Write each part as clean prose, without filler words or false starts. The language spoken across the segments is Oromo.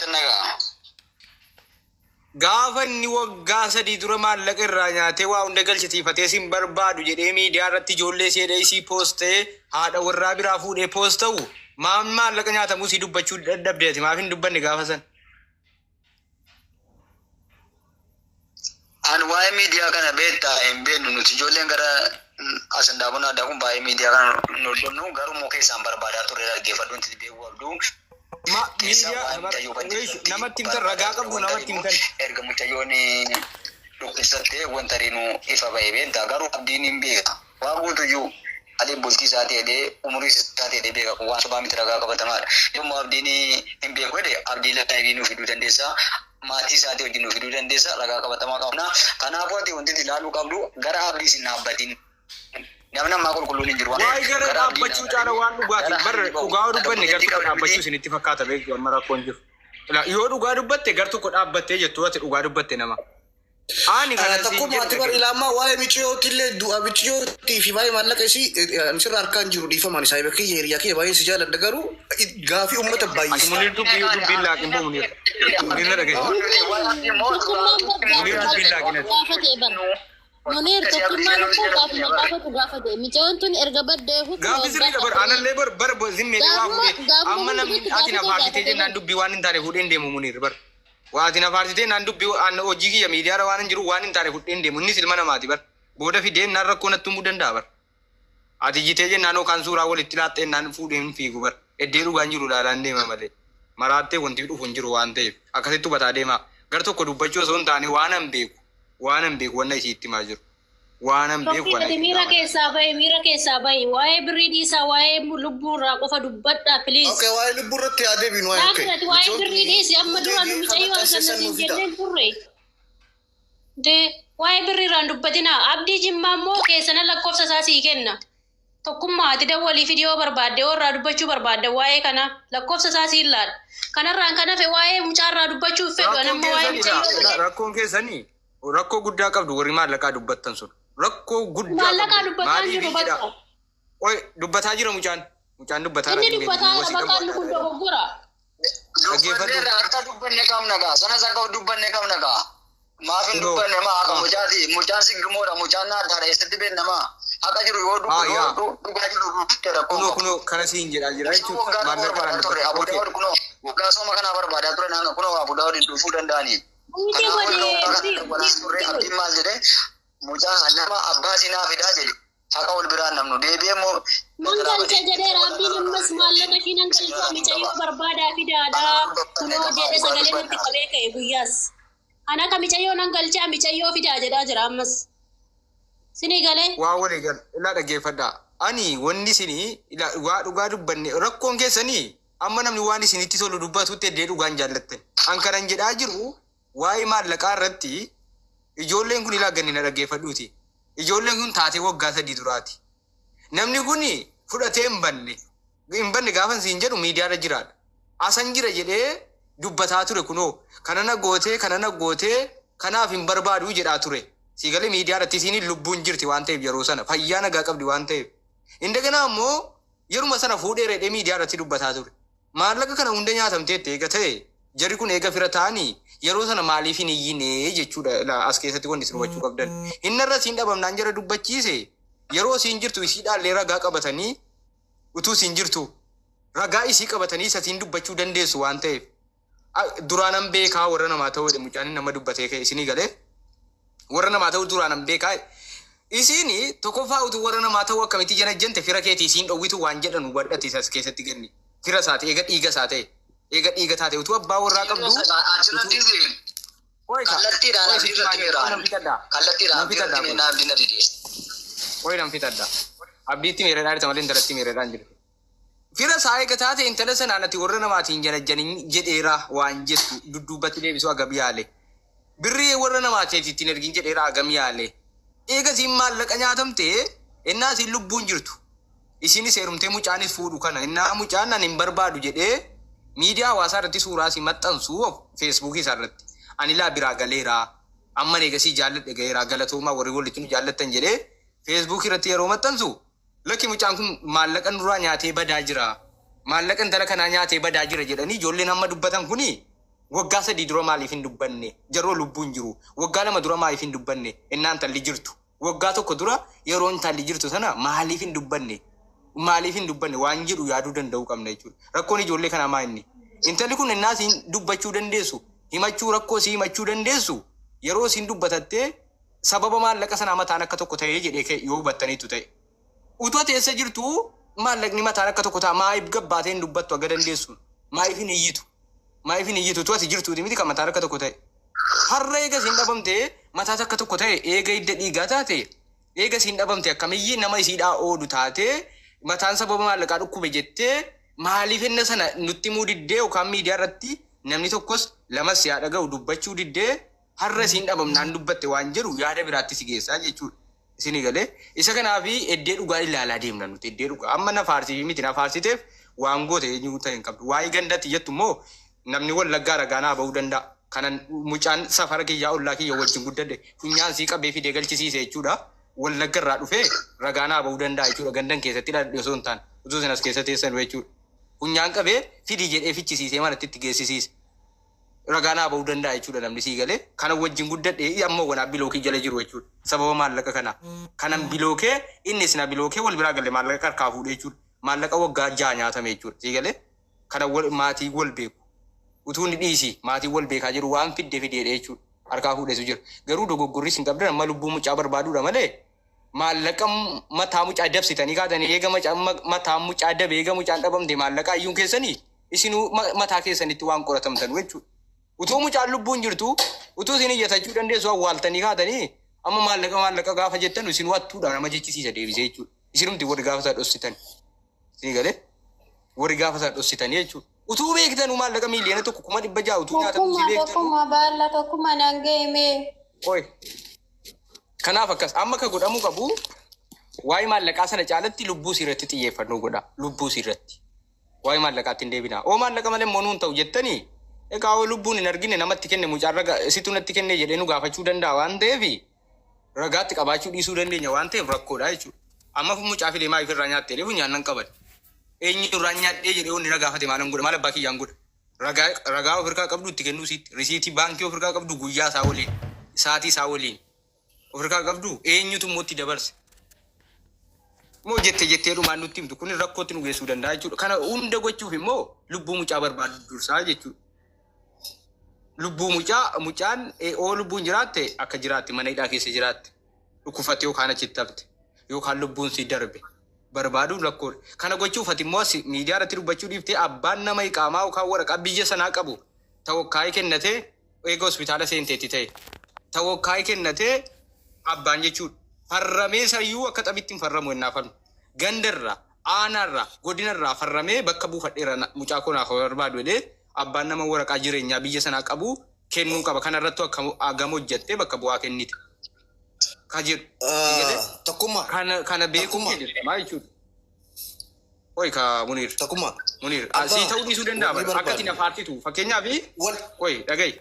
Sittan dhaga'a. Gaafa inni waggaa 3 dura maallaqa irraa nyaatee waa hunda galchitiifatee sin barbaadu jedhee miidiyaa irratti ijoollee isii jedhee isii poostee haadha warraa biraa fuudhee post ta'u maaf maallaqa nyaatamuu isii dubbachuu dadhabde ati maaf hin dubbanne gaafa san? An waa'ee miidiyaa kana beektaa hin beeknu nuti ijoolleen gara Asandaa Bunaa addaa kun baay'ee miidiyaa kana hin hordofnu garuu immoo keessaan barbaadaa turre dhaggeeffadhu wanti beekuu qabdu. Ma Keessaa miidiyaa waa'ee mucayyoo badde irratti namatti himtan ragaa barbaadaa turre qabdu wanta namatti riinu himtan. erga mucayyoon dhukkubsattee wanta riinu ifa ba'e beektaa garuu abdiin hin beeka waa guutuyyuu Aliin bultii isaati jedhee umurii isaati jedhee beeka kun waan sobaa miti ragaa qabatamaadha. Yommuu abdiin hin beeku jedhe abdii live nuu fiduu dandeessa maatii isaatii wajjin nuu fiduu dandeessa ragaa qabatamaa qabna. Kanaafuu ati wanti ati ilaaluu qabdu gara abdiis hin dhaabbatin. Namni ammaa qulqulluun hin jiru waan Waa'ee ta'eef gara gara abdii hin dhaabbachuu caala dhaabbatin waan dhugaati gara bar hanni bahu dhugaa yoo ati dubbanne gar obboleettii tokko qabdu miti dhaabbachuu isinitti fakkaata beektu amma rakkoon jiru. Ilaa, Yoo dhugaa dubbatte gar tokko dhaabbattee jettu ati dhugaa dubbatte nama. Ani kanan siin Tokkummaa jedhu ati bar dhaga'i. ilaa ammaa waa'ee miciyootti illee du'a miciyootti fi waa'ee maallaqa isii ani sirra harkaa hin jiru dhiifamaan saahiba kiyya hiriyaa kiyya baay'een si jaaladha garuu gaafii ummata Ati baay'ista. Munir dubbii dubbiin laaqin boo Munir. Munir na dhaga'i. Tokkummaan bar Munir gaafuma dubbiin laaqin ati. gaafate bar. Munir tokkummaan immoo gaafuma gaafatu gaafate. Micayoon tun erga baddee hukuma Gaaffii waggaa sirriidha bar afurii. anallee bar bar zimmeedhe waa Gaafuma fuudhee gaafuma amma hundi namni guutu ati na gaafate faarsitee gaafate jennaan bar. dubbii waan hin taane fuudhee hin deemu Munir bar. Waa ati na faarsitee naan dubbii an hojii kiyya miidiyaarra waan hin jiru waan hin taane fudhee hin deemu innis ilma namaati bar booda fidee naan rakkoo natti uumuu danda'a bar ati jitee jennaan yookaan suuraa walitti laaxxee naan fuudhee hin fiigu bar eddee dhugaan jiru ilaalaan deema malee maraattee wanti dhufu hin jiru waan ta'eef akkasitti hubataa deemaa gar tokko dubbachuu osoo hin taane waan an beeku waan an beeku wanna isii itti himaa jiru. Waanan beeku Tokkiin kana ati isin miira gaafadha. keessaa bahi miira keessaa bahi waa'ee birrii dhiisaa waa'ee lubbuu irraa qofa dubbadhaa please. Okay waa'ee lubbuu irratti haa deebinu waa'ee okay. Laakki ati waa'ee Micoon birrii tuni dhiisi amma duutee dura nu jee kan micayyoo maxxanse arganna san siin nuu fida. jenneen turre. Dee waa'ee birrii irraa hin dubbatinaa abdii jimmaa immoo keessana lakkoofsa isaa sii kenna. Tokkummaa ati dawwalii fidi yoo barbaadde yoo irraa dubbachuu barbaadde waa'ee kanaa lakkoofsa isaa siin laadha. Kanarraan kan hafe waa'ee mucaa irraa dubbachuu hin fedhu ani Rakkoon amma waa'ee keessan mucayyoo ilaa malee. rakkoon keessanii Rakkoo guddaa qabdu warri maallaqaa dubbattan sun. Rakkoo guddaa Maallaqaa qabdu. dubbataa hin Maaliif jiru jedhaa? bakka. Qoy dubbataa jira mucaan. Mucaan dubbataa Inni irra dhimmeeti. dubbataa jira Wasi bakka qabdu inni kun adda addaa. dogoggora. Dhaggeeffadhu. Dubbanneerra akka dubbanne qabna gaa sanas akka dubbanne qabna gaa maaf hin Kunoo. dubbanne maa haqa mucaati mucaan siggimoodha mucaan naaddaadha eessatti beekna maa haqa jiru yoo Haa yoo yaa. dhugaa jiru dubbatte rakkoon Kunoo qabu. kunoo kana siin jedhaa jira Mucaan jechuudha. waggaa tokko Maallaqaan barbaadaa ture dubbata. Abu Okay. Daawud kunoo waggaa sooma kanaa barbaadaa ture naanga kunoo Abu Daawud dhufuu danda'anii. Mute Kanaafuu godhi erga waggaa kana mute dawwalaa mute turre godhi. abdiin maal jedhe mucaa nama abbaa sinaa fidaa jedhe haqa wal biraan namnu deebi'ee immoo na Nan jalaa galcha bade jedheera wal abdiin irra ammas deebi'ee maallaqa ishii nan isin galchaa irraa micayyoo qaba. barbaadaa fidaadha Kanaafuu dubbanne kunoo qabaa jedhe dhugaa sagalee natti dubbanna. qabee ka'e guyyaas. An akka micayyoo nan galchaa micayyoo fidaa jedhaa jira ammas. Sinii galee? Waa walii gal ilaa dhaggeeffadhaa. Ani wanni isinii ilaa waa dhugaa dubbanne rakkoon keessanii amma namni waan isinitti tolu dubbatutti eddee dhugaan jaallattan. An kanan jedhaa jiru waa'ee maallaqaa irratti ijoolleen kun ilaa ganni na dhaggeeffadhuuti. Ijoolleen kun taatee waggaa 3 duraati. Namni kun fudhatee hin banne. Hin banne gaafan siin jedhu miidiyaarra jiraadha. Asan jira jedhee dubbataa ture kunoo kana na gootee kana na gootee kanaaf hin barbaadu jedhaa ture. Sii galee miidiyaa irratti isiin lubbuun jirti waan ta'eef yeroo sana fayyaa nagaa qabdi waan ta'eef. Indaganaa immoo yeruma sana fuudheera jedhee miidiyaa irratti dubbataa ture. Maallaqa kana hunda nyaatamteetta eega ta'e jarri kun eega fira ta'anii yeroo sana maaliif hin iyyine jechuudha ilaa as keessatti wanti isin hubachuu qabdan. Innarra isiin dhabamnaan jara dubbachiise yeroo isiin jirtu isiidhaallee ragaa qabatanii utuu isiin jirtu ragaa isii qabatanii isa isiin dubbachuu dandeessu waan ta'eef duraanan beekaa warra namaa ta'uu jedhe mucaan nama dubbatee ka'e isinii galee warra namaa ta'uu duraanan beekaa jedhe. Isiin tokkoffaa utuu warra namaa ta'uu akkamitti janajjante fira keetii isiin dhowwitu waan jedhan hubadhati isas keessatti ganni fira isaati eega dhiiga isaa ta'e eega dhiiga taate utuu abbaa warraa qabdu Achirratti Qoy ka kallattiidhaan qoy abdii sitti irratti maal meeraan nan fixadha kallattiidhaan nan abdii fixadha irratti qoy meeraan abdiin na didee. qoy nan fixadha abdiitti meeradhaa jirta malee intalatti meeradhaa hin jirtu. Fira isaa eega taate intala sanaan ati warra namaatiin janajjanin jedheera waan jettu dudduubatti deebisuu hagam yaale. Birrii warra namaatiin ati ittiin ergin jedheera hagam yaale. Eega isiin maallaqa nyaatamte ennaa isiin lubbuun jirtu isiinis heerumtee mucaanis fuudhu kana ennaa mucaan ani hin barbaadu jedhee miidiyaa hawaasaa irratti suuraa isii maxxansu feesbuukii isaa irratti ani laa biraa galeera amman eegasii jaalladhe gaheera galatoomaa warri walitti nu jaallattan jedhee feesbuukii irratti yeroo maxxansu Lakki mucaan kun maallaqa nurraa nyaatee badaa jira. Maallaqa intala kanaa nyaatee badaa jira jedhanii ijoolleen hamma dubbatan kuni Waggaa 3 dura maaliif hin dubbanne? Jaroo lubbuun jiru. Waggaa 2 dura maaliif hin dubbanne? Innaa intalli jirtu. Waggaa 1 dura yeroo intalli jirtu sana maaliif hin dubbanne? Maaliif hin dubbanne waan jedhu yaaduu danda'uu qabna jechuudha. Rakkoon ijoollee kanaa maa inni? Intalli kun innaa isiin dubbachuu dandeessu, himachuu rakkoo isii himachuu dandeessu yeroo isiin dubbatattee sababa maallaqa sanaa mataan akka tokko ta'ee jedhee ka'e yoo hubattaniittu ta'e. Utuu ati eessa jirtuu maallaqni mataan akka tokko ta'a maaliif gabbaatee hin dubbattu haga dandeessuun? Maaliif hin iyyitu? Maaliif hin iyyitu? Utuu ati jirtuuti miti kan mataan akka tokko ta'e. Har'a eega isiin dhabamte mataatu akka tokko ta'e eega hidda dhiigaa taate eega isiin dhabamte akkamiyyi nama isiidhaa oodu taatee mataan sababa maallaqaa dhukkube jettee maaliif enna sana nutti himuu diddee yookaan miidiyaa irratti namni tokkos lamas si haa dhaga'u dubbachuu diddee har'a isiin dhabamnaan dubbatte waan jedhu yaada biraatti si geessaa jechuudha. Isinii galee? Isa kanaafi eddee dhugaa ilaalaa deemna nuti eddee dhugaa. Amma na faarsiifi miti na faarsiteef waan goote eenyu ta'e hin qabdu. Waa'ee ganda ati jettu immoo namni wallaggaa ragaa naa ba'uu danda'a. Kanan mucaan safara kiyyaa ollaa kiyya wajjin guddadhe funyaan sii qabee fidee galchisiise jechuudha. Wallagga irraa dhufee ragaa naa ba'uu danda'a jechuudha. Gandan keessatti dhaladhe osoo hin taane utuu isin as keessa teessanu jechuudha. Funyaan qabee fidi jedhee fichisiisee manatti itti geessisiise. Ragaa naa ba'uu danda'a jechuudha namni sii galee kanan wajjin guddadhe amma wanaa bilookii jala jiru jechuudha sababa maallaqa kanaa kanan bilookee innis na bilookee wal biraa galle maallaqa harkaa fuudhee jechuudha maallaqa waggaa 6 nyaatame jechuudha sii galee kana wal maatii wal beeku utuu inni dhiisi maatii wal beekaa jiru waan fidde fideedha jechuudha harkaa fuudhetu jira garuu dogoggorri isin qabdan amma lubbuu mucaa barbaaduudha malee maallaqa mataa mucaa dabsitanii kaatanii eega mataan mucaa dabe eega mucaan dhabamte maallaqa ayyuun keessanii isinuu mataa keessanitti waan qoratamtanu jechuudha. Utuu mucaan lubbuun jirtu utuu isin iyyatachuu dandeessu awwaaltanii kaatanii amma maallaqa maallaqa gaafa jettanu isinuu hattuudha nama jechisiisa deebisee jechuudha. Isinumti warri gaafa isaa dhossitan. Isinii galee warri gaafa isaa dhossitanii jechuudha. Utuu beektanuu maallaqa miiliyoona 1 600,000 utuu nyaatamuu si Tokkummaa beektanuu. tokkummaa baalla tokkummaa naan ga'e mee. Qoy. Kanaaf akkas amma ka godhamuu qabu waa'ee maallaqaa sana caalatti lubbuu isii irratti xiyyeeffannoo godhaa. Lubbuu isii irratti. Waa'ee maallaqaatti hin deebinaa. Oo maallaqa malee immoo nuun ta'u jettanii egaa oo lubbuun hin argine namatti kenne mucaan raga situ natti kenne jedhee nu gaafachuu danda'a waan ta'eef ragaatti qabaachuu dhiisuu dandeenya waan ta'eef rakkoodha jechuudha. Amma mucaa filee maaliif irraa nyaatte jedhee funyaan nan qaban. Eenyu irraan nyaadhee jedhee wanni na gaafate maalan godha maal abbaa kiyyaan godha. Ragaa ragaa of hirkaa qabdu itti kennuu isiitti risiitii baankii of hirkaa qabdu guyyaa isaa waliin sa'aatii isaa waliin of hirkaa qabdu eenyutu immoo itti dabarse. Moo jette jettee dhumaan nutti himtu kun rakkootti nu geessuu danda'a jechuudha. Kana hunda gochuuf immoo lubbuu mucaa barbaadu dursaa jechuudha. Lubbuu mucaa mucaan oo lubbuun jiraatte akka jiraatte mana hidhaa keessa jiraatte dhukkufatte yookaan achitti hafte yookaan lubbuun si darbe barbaaduun rakkoodha. Kana gochuuf ati immoo as miidiyaa irratti dubbachuu dhiiftee abbaan nama iqaamaa yookaan waraqaa biyya sanaa qabu tawokkaayii kennatee eega hospitaala seenteetti ta'e tawokkaayii kennatee abbaan jechuudha. Farramee sayyuu akka xabitti hin farramu ennaa falmu. Gandarraa, aanaarraa, godinarraa farramee bakka buufadheera mucaa koo naaf haa barbaadu jedhee abbaan nama waraqaa jireenyaa biyya sanaa qabu kennuu qaba. Kana irrattuu akka hagam hojjattee bakka bu'aa kennite ka jedhu. Sii galee? Tokkummaa. Kana beekuun Tokkummaa. kee dirqamaa jechuudha. Qoy ka Muniir. Tokkummaa. Muniir, Abbaa, sii ta'uu dhiisuu danda'a wanni bara. Akka ati na barbaadnu. faarsitu fakkeenyaaf Wal qoy dhaga'i.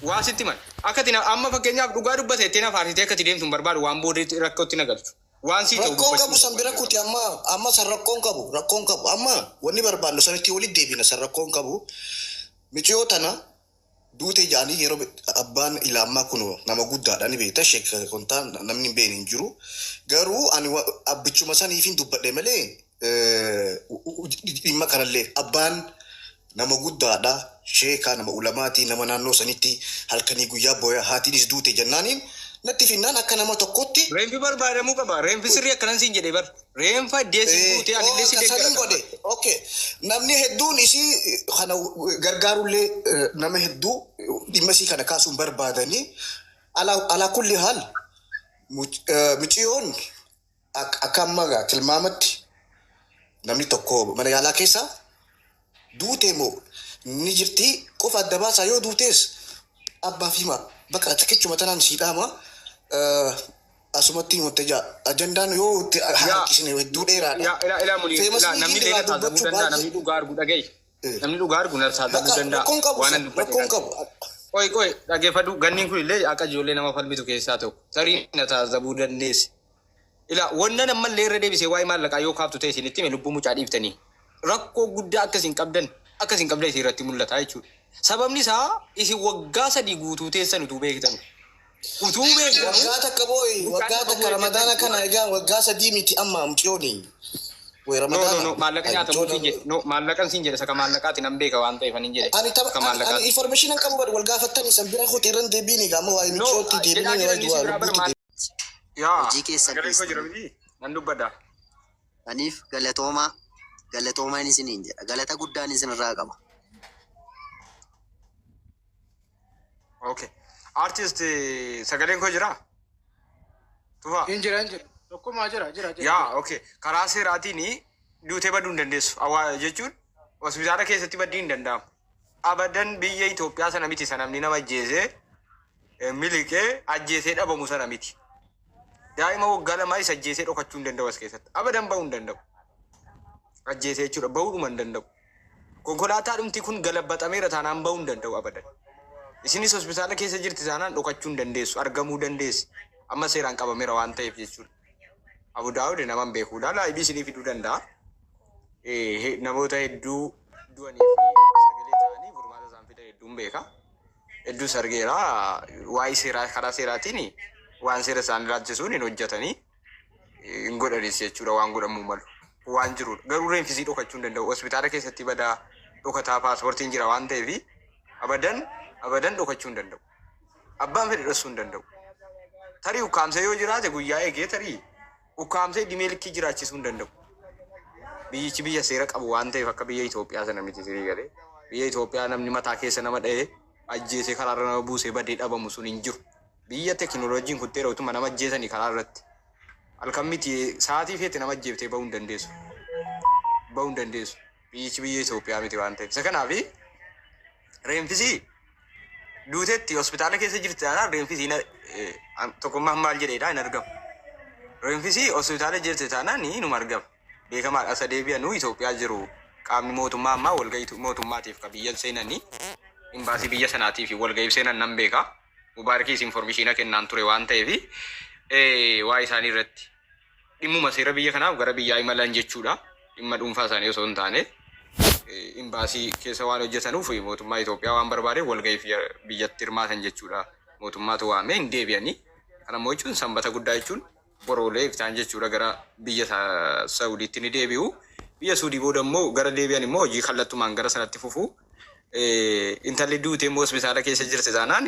Waa sitti himan. Akka ati amma fakkeenyaaf dhugaa dubbate jettee na faarsitee akka ati deemtu hin barbaadu waan booda rakkootti na galchu. Waan sii ta'u Rakkoon dubbachuu qabu san bira kuti amma amma san rakkoon qabu rakkoon qabu amma wanni barbaannu sanitti walitti deebina san rakkoon qabu miciyoo tana Duute ja'anii yeroo abbaan ilaammaa kun nama guddaadha ni beekta sheek kontaa namni hin beekne hin jiru. Garuu ani abbichuma saniifin dubbadhe malee dhimma kanallee abbaan nama guddaadha sheeka nama ulamaatii nama naannoo sanitti halkanii guyyaa booya haatiinis duute jennaaniin natti finnaan akka nama tokkotti Reenfi barbaadamuu qaba. Reenfi sirrii akkanan siin jedhe bar. Reenfa iddee siin buutee anillee si Akka deeggara saniin kana. godhe. Okay. Namni hedduun isii kana gargaarullee nama hedduu dhimma isii kana kaasuun barbaadanii alaa kulli haal miciyoon akka amma gaa tilmaamatti namni tokko mana yaalaa keessa duutee moo ni jirti qofa adda baasaa yoo duutees abbaaf hima bakka takkichuma tanaan sii dhaama asumatti wanta jaa ajandaan yoo itti Yaa harkisne hedduu dheeraadha. yaa ilaa ilaa Muniir Feemas ilaa namni liigiin illee irraa na taazabuu dubbachuu danda'a namni baay'ee. dhugaa argu dhaga'i namni dhugaa argu na taazabuu Bakka danda'a rakkoon qabu waan san an dubbadhe rakkoon kana. qabu. Qoy qoy dhaggeeffadhu ganniin kun illee akka ijoollee nama falmitu keessaa tokko tarii na taazabuu dandeessi. Ilaa wannan ammallee irra deebisee waa'ee maallaqaa yoo kaaftu ta'e isinitti hime lubbuu mucaa dhiiftanii rakkoo guddaa akka isin qabdan akka isin qabdan isin irratti mul'ata jechuudha. Sababni isaa isin waggaa 3 guutuu teessan utuu beektanu. Utuu beektanu. Waggaa takka booyi, Mucaan waggaa nama takka bu'ee Ramadaana jettan. kana egaa waggaa 3 miti amma mucyooni. Way No, no, Ramadaana. no, maallaqa Ay, nyaatamuu mucyoon siin jedhe. No, maallaqan siin jedhe, saka maallaqaati nan beeka waan ta'eef anin jedhe. Ani Saka taba ani ani maallaqaati. information an qabu bari wal gaafattani san bira kooti irran deebiini egaa amma waa'ee No, mucyootti jedhaa deebinee jiran waa'ee si waa biraa bara lubbuutti maal. Yaa, Hojii keessan sagaleen koo jira dhiistanii. miti? Nan dubbadha. Aniif galatoomaa galatoomaan isiniin jedha. Galata guddaan isinirraa qaba. Okay. Artist sagaleen koo jira? Tufaa. Hin jira hin jira. Tokkummaa jira jira jira. Yaa, okay. Karaa seeraatiin duutee baduu hin dandeessu. Awwaa jechuun hospitaala keessatti baddii hin danda'amu. Abadan biyya Itoophiyaa sana miti sana namni nama ajjeesee miliqee ajjeesee dhabamu sana miti. Daa'ima waggaa 2 isa ajjeesee dhokachuu hin danda'u as keessatti. Abadan bahuu hin danda'u. Ajjeesee jechuudha bahuudhuma hin danda'u. Konkolaataa dhumti kun galabbaxameera taanaan bahuu hin danda'u abadan. Isinis hospitaala keessa jirti taanaan dhokachuu hin dandeessu. Argamuu dandeessi. Amma seeraan qabameera waan ta'eef jechuudha. Abu Daawud naman beekuudha. Laayibii isinii fiduu danda'a. Namoota hedduu du'anii fi sagalee ta'anii furmaata isaan fidan hedduun beeka. Hedduus argeera. Waa'ee seeraa karaa seeraatiin waan seera isaan ilaalchisuun hin hojjetanii hin godhanis jechuudha waan godhamuu malu. Waan jirudha. Garuu reenfisii dhokachuu hin danda'u. Hospitaala keessatti badaa dhokataa paaspoortiin jira waan ta'eef abadan abadan dhokachuu hin danda'u. Abbaan fedhe dhoksuu hin danda'u. Tarii ukkaamsee yoo jiraate guyyaa eegee tarii ukkaamsee dhimee likkii jiraachisuu hin danda'u. Biyyichi biyya seera qabu waan ta'eef akka biyya Itoophiyaa sana miti sirii galee. Biyya Itoophiyaa namni mataa keessa nama dha'ee ajjeesee karaarra nama buusee badee dhabamu sun hin jiru. Biyya tekinooloojiin kutteera utuma nama ajjeesanii karaa irratti. Halkan miti sa'aatii feete nama ajjeeftee bahuu hin dandeessu. Bahuu hin dandeessu. Biyyichi biyya Itoophiyaa miti waan ta'eef. Isa kanaafi reenfisii duutetti hospitaala keessa jirti taanaan reenfisii tokkummaan maal jedheedha hin argamu. Reenfisii hospitaala jirti taanaan inuma argama. Beekamaadha asa deebi'anuu Itoophiyaa jiru qaamni mootummaa ammaa walgahii mootummaatiif ka biyya seenanii imbaasii biyya sanaatiif walgahiif seenan nan beeka. Mubaarakiis informishiina kennaan ture waan ta'eef waa isaanii irratti dhimmuma seera biyya kanaaf gara biyyaa imalan jechuudha. Dhimma dhuunfaa isaanii osoo hin taane imbaasii keessa waan hojjetanuuf mootummaa Itoophiyaa waan barbaadeef walgahiif biyyatti hirmaatan jechuudha. Mootummaatu waamee hin deebi'anii. Kana immoo jechuun sanbata guddaa jechuun boroolee iftaan jechuudha gara biyya Saudiitti ni deebi'u. Biyya Suudii booda immoo gara deebi'an immoo hojii kallattumaan gara sanatti fufu. Intalli duutee immoo hospitaala keessa jirti taanaan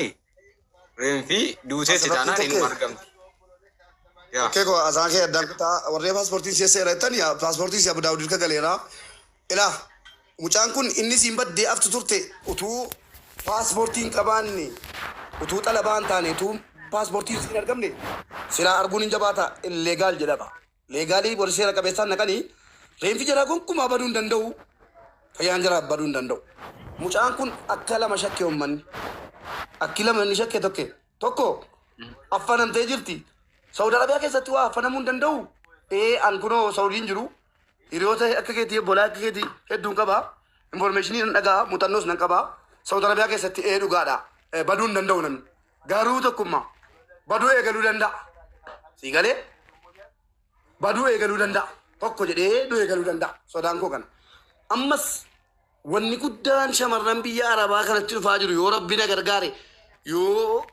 reenfi duuteetti Asirratti taanaan inuma tokkee argamti. Yaa. Tokkee koo asaan kee addaan kutaa warree paaspoortiin si'a seera jettani paaspoortiin si'a Abu Daawud irka galeera. Ilaa mucaan kun inni siin baddee aftu turte utuu paaspoortii hin qabaanne utuu xalabaa hin taane utuu paaspoortiin siin argamne silaa arguun hin jabaata illeegaal jedhama. Leegaalii warri seera qabeessaan naqanii reenfi jaraa gonkumaa baduu hin danda'u. Fayyaan jaraa baduu hin danda'u. Mucaan kun akka lama shakke uummanni. Akki lama inni shakke tokke. Tokko affanamtee jirti. Saudi Arabiyaa keessatti waa affanamuu hin danda'u. Ee an kunoo Saudiin jiru. Hiriyoota akka keetii obbolaa akka keetii hedduun qaba. Informeeshinii nan dhaga'a muuxannoos nan qaba. Saudi Arabiyaa keessatti ee dhugaadha. Baduu hin danda'u namni. Garuu tokkummaa baduu eegaluu danda'a. Sii galee? Baduu eegaluu danda'a. Tokko jedhee du'uu eegaluu danda'a. Sodaan koo kana. Ammas wanni guddaan shamarran biyya Arabaa kanatti dhufaa jiru yoo Rabbi na gargaare yoo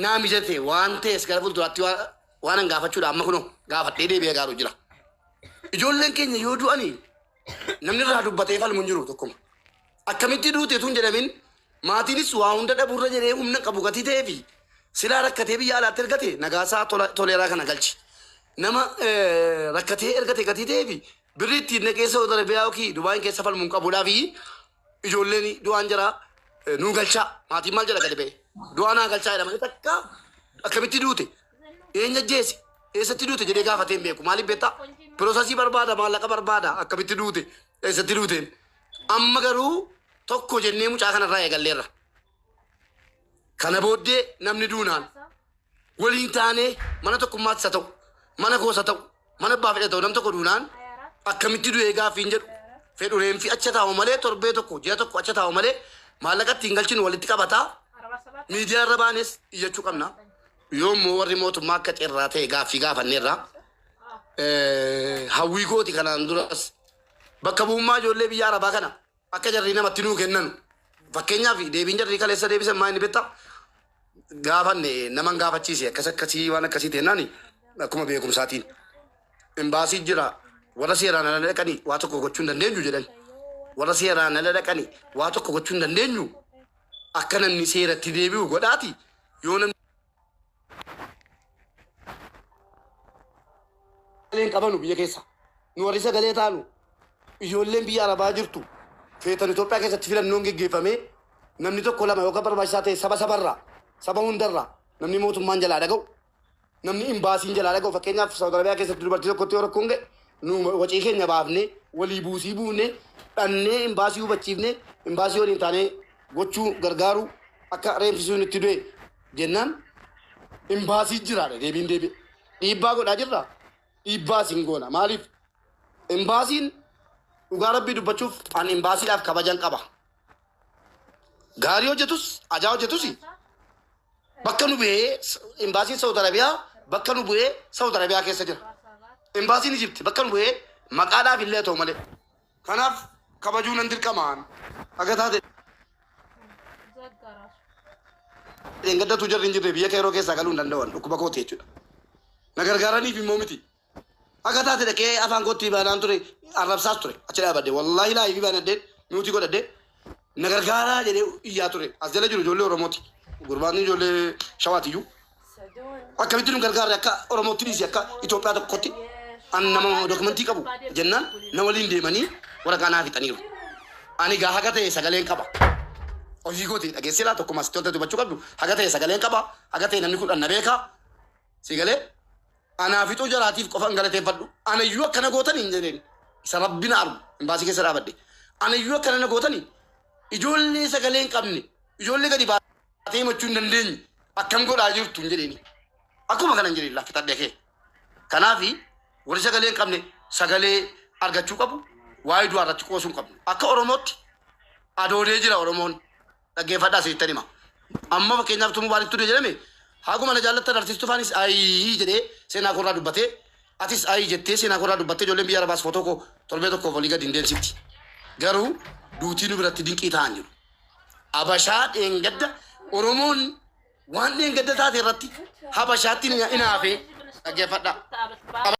naa mijate waan ta'es gara fuulduraatti waan an gaafachuudha amma kunoo gaafadhee deebi'ee gaaru jira. Ijoolleen keenya yoo du'ani namni irraa dubbatee falmu hin jiru tokkuma. Akkamitti duute utuu hin jedhamin maatiinis waa hunda dhabuurra jedhee humna qabu gatii ta'eefi silaa rakkatee biyya alaatti ergate Nagaasaa Toleeraa kana galchi. Nama rakkatee ergate gatii ta'eefi birrii ittiin dhaqee Saudi Arabiyaa yookiin Dubaayin keessa falmu hin qabuudhaafi ijoolleen du'aan jara nuu galchaa. Maatiin maal jedha gadi ba'e? Du'aa naa galchaa jedha malee takka akkamitti duute? Eenyu ajjeese? Eessatti duute jedhee gaafatee hin beeku. Maaliif beektaa? Piroosasii barbaada, maallaqa barbaada. Akkamitti duute? Eessatti duuteen? Amma garuu tokko jennee mucaa kanarraa eegalleerra. Kana booddee namni duunaan waliin taanee mana tokkummaattis haa ta'u, mana koos haa ta'u, mana abbaa fedhe ta'u nam tokko duunaan akkamitti du'ee gaaffiin jedhu fedhu reenfi acha taa'u malee torbee tokko ji'a tokko acha taa'u malee maallaqa ittiin galchinu walitti qabataa miidiyaa irra baanes iyyachuu qabna. Yoo immoo warri mootummaa akka cirraa ta'e gaaffii gaafanneerra. Hawwii kooti kanaan duras bakka bu'ummaa ijoollee biyya Arabaa kana akka jarri namatti nuu kennanu. Fakkeenyaaf deebiin jarri kaleessa deebisan maa inni beektaa? Gaafanne naman gaafachiise akkas akkasii waan akkasii ta'ennaan akkuma beekumsaatiin. Imbaasii jira, warra seeraan ala dhaqanii waa tokko gochuu hin dandeenyu jedhan. Warra seeraan ala dhaqanii waa tokko gochuu hin dandeenyu, akka namni seeratti deebi'u godhaati, yoo namni sagaleen qabanu biyya keessa nu warri sagalee taanu, ijoolleen biyya arabaa jirtu feetan, Itoophiyaa keessatti filannoon geggeeffamee namni tokko lama yookaan barbaachisaa ta'e saba sabarraa, saba hundarraa, namni mootummaan jalaa dhaga'u, namni imbaasiin jalaa dhaga'u, fakkeenyaaf Saawud Arabiyaa keessatti dubartii tokkotti yoo rakkoon ga'e, nu wacii keenya baafnee, walii buusii buufnee, dhannee imbaasii hubachiifnee, imbaasii waliin taanee gochuu gargaaru akka reenfisuun itti du'e jennaan imbaasii jiraadha. Deebiin deebi'e dhiibbaa godhaa jirra, dhiibbaa sin goona. Maaliif imbaasiin, dhugaa rabbii dubbachuuf, an imbaasiidhaaf kabajan qaba. Gaarii hojjetus, ajaa hojjetus, bakka nu bu'ee imbaasiin Saawud Arabiyaa bakka nu bu'ee Saawud Arabiyaa keessa jira. Imbaasiin Ijipti bakka nu bu'ee maqaadhaaf illee ta'u malee. Kanaaf kabajuu nan dirqamaan aga taate gaddatu jarri hin jirre biyya keeroo keessaa galuu hin danda'an, dhukkuba kooti jechuudha. Na gargaaraniif immoo miti. Akka taate dhaqee afaan kootti baanaan ture, arrabsaas ture, achi dhaabadde, wallaahi live baanadde, mute godhadde, na gargaaraa jedhee iyyaa ture. As jala jiru ijoollee Oromooti. Gurbaan ijoollee Shawaatiyyuu. Akkamitti nu gargaarre, akka Oromootti dhiisi, akka Itoophiyaa tokkotti an nama dokumentii qabu jennaan na waliin deemanii waraqaa naa fixaniiru. Ani gaa haga ta'e sagaleen qaba. Ofii kooti dhageessee laa tokkuma asitti wanta dubbachuu qabdu, haga ta'e sagaleen qaba, haga ta'e namni kudhan na beeka. Si galee anaa fixuu jaraatiif qofa hin galateeffadhu. Anayyuu akkana gootanii hin jedheen. Isa rabbi na argu imbaasii keessa dhaabadhe. Anayyuu akkana na gootanii, ijoollee sagalee hin qabne, ijoollee gadi baatee himachuu hin dandeenye akkam godhaa jirtu hin jedheeni. Akkuma kana hin jedheen laffitadhe kee. Kanaafi warri sagalee hin qabne sagalee argachuu qabu, waa'ee du'aa irratti qoosuu hin qabnu. Akka Oromootti adoodee jira Oromoon, dhaggeeffadhaa, isinitti hima. Amma fakkeenyaaf Tumuu Baaritti ture jedhame, haguma na jaallattan, artistuu faanis ayii jedhee seenaa koorraa dubbatee, atis ayii jettee seenaa koorraa dubbattee, ijoolleen biyya Arabaas footoo koo torbee tokkoof olii gadi hin deemsifti. Garuu duutii nu biratti dinqii ta'an jiru. Habashaa dheengadda Oromoon waan dheengadda taate irratti Habashaatti hinaafee, dhaggeeffadhaa.